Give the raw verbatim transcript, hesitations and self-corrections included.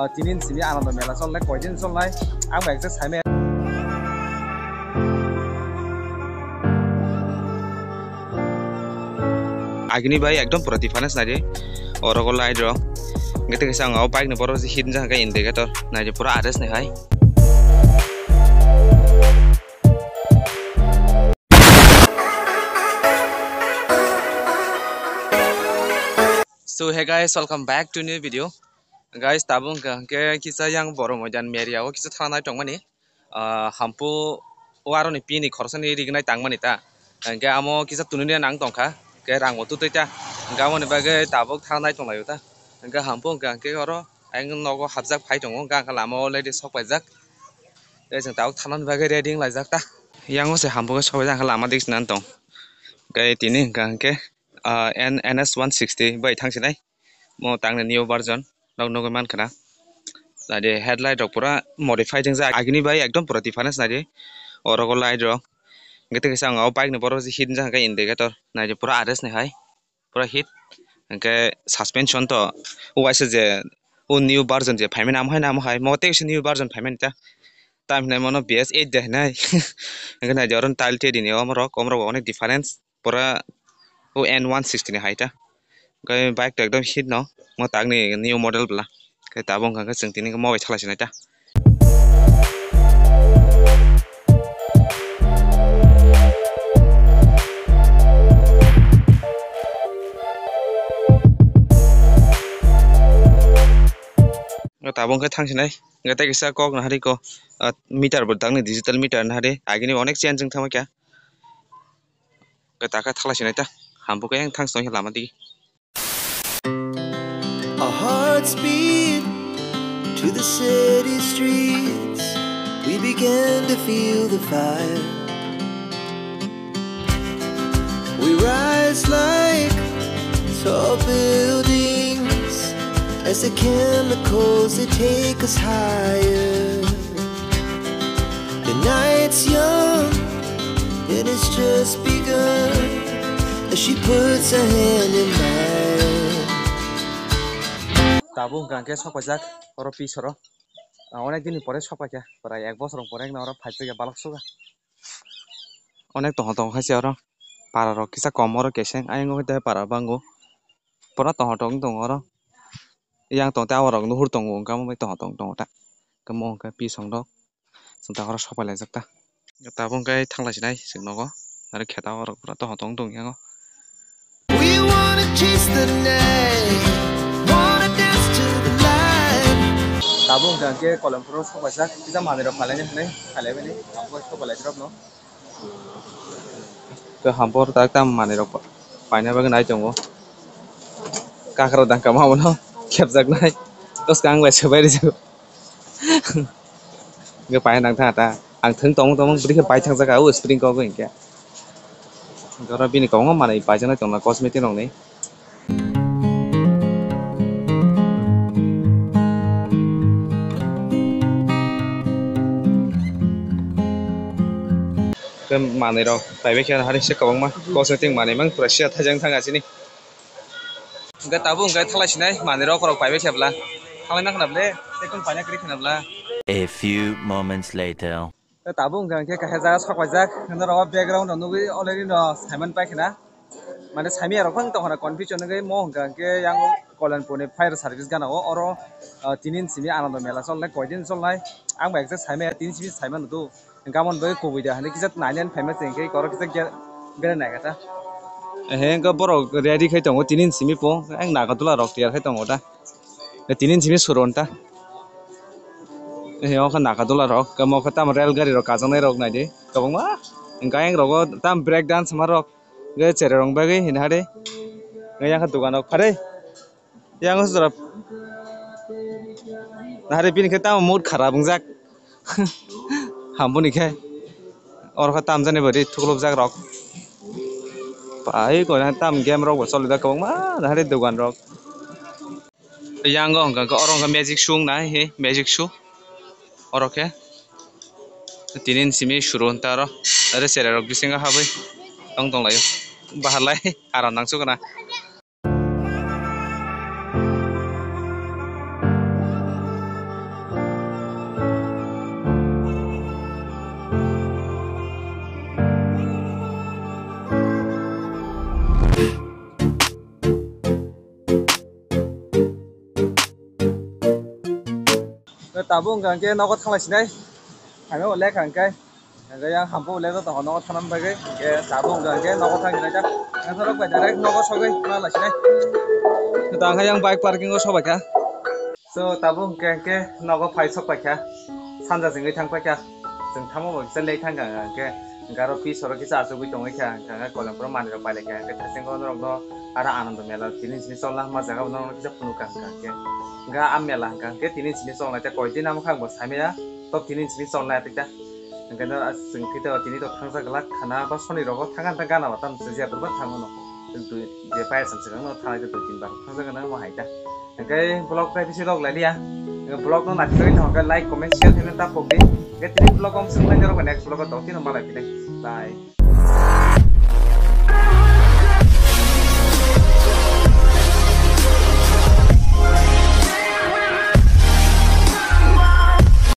Ah, tini ni simi Anando Mela cholnai, koidin cholnai, ang bai khe saimai. Agini bai ekdom pura difference naidi. Oro go light rok. Gete kisa ang o bike ni borok je hit jang khe indicator naidi pura arrest ni hai. So hey guys, welcome back to new video. Guys, tabuk hwnkha hwnkhe kisa yang Boro Moidan area o kisa thangnai tongmani. Ah, hampu o aroni pini khoroksa ni rignai tangmani ta. Hwnkhe amo kisa tunui nang tongkha. Hwnkhe rang bo tutui ta. Hwnkhe amoni bagwi tabuk thangnai tonglaio ta. Hwnkhe hampu hwnkha hwnkhe oro ayang nogo hapjak phai tongo. Hwnkhe ang khe lama o already sok paijak. Tei chwng tabuk thanani bagwi ready wnglaijak ta. Yang o se hampu khe sok paijak, ang khe lama dik sinani tong. Hwnkhe tini hwnkha hwnkhe, ah, N-, N S one sixty bai thang sinai. Mo tangni new version nog nugwi mankha na. Naidi headlight rok pura modified wngjak, agini bai ekdom pura difference naidi. Oro go light rok. Hwnkhe tei kisa ang o bike ni borok je hit wngjak hwnkhe indicator naidi pura arrest ni hai. Pura hit. Hwnkhe suspension to waisa je o new version je phaimani amo hai na amo hai. Mo tei kisa new version phaimani ta. Tam hinai mono B S eight de hinai. Hwnkhe naidi oro tile tedini omorok, omorok onek difference. Pura o N one sixty ni hai ta. Hwnkhe bike to ekdom hit no, mo tangni new model bwla. Khe tabuk hwnkha khe chwng tini khe mo bai thalai sinai ta. Tabuk khe thang sinai. Hwnkhe tei kisa kok nahari ko, ah, meter bo tangni digital meter nahari. Agini onek change wng thangma kha. Khe takha thalai sinai ta. Hampu khe yang thang song lama digi. Our hearts beat to the city streets. We began to feel the fire. We rise like tall buildings as the chemicals, they take us higher. The night's young and it's just begun as she puts her hand in mine. Tabuk hwnkha hwnkhe sok paijak oro pisoro. Ah, onek din ni pore sok paikha, prai ek bosor pore wngkha oro phaijak ya balok suga. Onek tongthok tongkha se oro. Para rok kisa kom oro keseng, ayang o tei para bango. Pura tongthok tong tongo oro. Yang tong tei aborok nuhur tongo, hwnkhe amo bai tongthok tong tongo ta. Hwnkhe mo hwnkhe pisong rok. Chwng ta oro sok pai laijak ta. Tabuk hwnkhe thanglai sinai chwng nogo. Aro khe ta oro pura tongthok tong tong yango. We wanna chase the night, wanna dance to the light. Tabuk hwnkhe Kolemphuro sok paijak, kisa manwi rok phalai nai hinwi phalai bini, tabuk sok pai lai rok no. Khe hampor tak tam manwi rok paina bagwi nai tongo. Kakra dangka ma bono khepjaknai. Bwskang bai se bai rijak. Hwnkhe pai nang tha ta. Ang thwng tong tong bwrwi khe pai thang jaka o spring kok hwnkhe. Hwnkhe oro bini kobangma manwi paijaknai tongna cosmetic rokni. Khe manwi rok paibai khe hari se kwbangma cosmetic manwi mang pura sia thaijak thang asini. Hwnkhe tabuk hwnkhe thalai sinai manwi rok rok paibai khe bwla. Thalai ma khna bwle, tei kung paina kwrwi khna bwla. A few moments later. Tei tabuk hwnkhe hwnkhe kaisa jaga sok paijak. Norok o background rok nugwi already no saiman pai khna. Mane saimya rok phang tong khna confusion wngwi mo hwnkha hwnkhe yang Kolanpur ni fire service gana o oro, ah, tini ni simi Anando Mela cholnai, koidin cholnai. Ang bai khe saimaya tini simi saimano do. Hwnkhe aboni bagwi kubui da hinwi kisa nainani phaima se hwnkhe oro kisa ge-, bere naikha ta. Ehe, hwnkhe borok ready khai tongo tini ni simi po, ang Nagadula rok tiyar khai tongo ta. Tini ni simi suru ta. Ehe, o khe Nagadula rok, omo khe tamo rail gari rok kajaknai rok naidi kwbangma. Hwnkhe ayang rogo tamo break dance ma rok, hwnkhe cherai rok bagwi hini hari. Hwnkhe yang khe dogan rok phari. Yang sora nahari bini khe tamo mood kharap wngjak. Hambuni khe oro khe tamjani bari thuklopjak rok. Pai koi tam game rok bo choli jak kwbangma nahari dogan rok. Yang o hwnkha khe oro hwnkha magic show wngnai he magic show oro khe tini ni simi suru hwnta oro aro cherai rok bisingo habwi tong tong laio bahar lai aram nang sukuna. Tabuk hwnkha hwnkhe nogo thanglai sinai. Ang o lekha hwnkhe. Hwnkhe yang hampu le to nogo thanam bagwi. Hwnkhe tabuk hwnkha hwnkhe nogo thang sinai ta. Ang thorok bai direct nogo sogwi ma lai sinai. To ang yang bike parking o sobai kha. So tabuk hwnkhe hwnkhe nogo phai sok pai kha. Sanja jingwi thang pai kha. Chwng thangma bo kisa late thang kha hwnkhe. Hwnkhe aro pi soro kisa achugwi tongwi kha. Hwnkhe kolemphuru manwi rok pai lai kha. Hwnkhe thasing kono norok no aro Anando Mela tini sini cholna ma jaga no kisa phunuk kha hwnkhe. Hwnkhe a mela hwnkha hwnkhe tini sini cholna tei koi din amo kha ang bo saimaya. Top tini sini cholna tei ta. Hwnkhe no chwng khe to tini to thangsa glak khana ba soni rogo thang kha gana ba tam se je kurba thango no. Dui je paya sam se no thanai dui tin bar thangsa gana mo hai ta. Hwnkhe vlog tai bisi log lai liya. Hwnkhe vlog no naithok thang khe like, comment, share khe ta pok di. Hwnkhe tini vlog om sung lai rok next vlog o dok tin ma lai phi dai. Bye.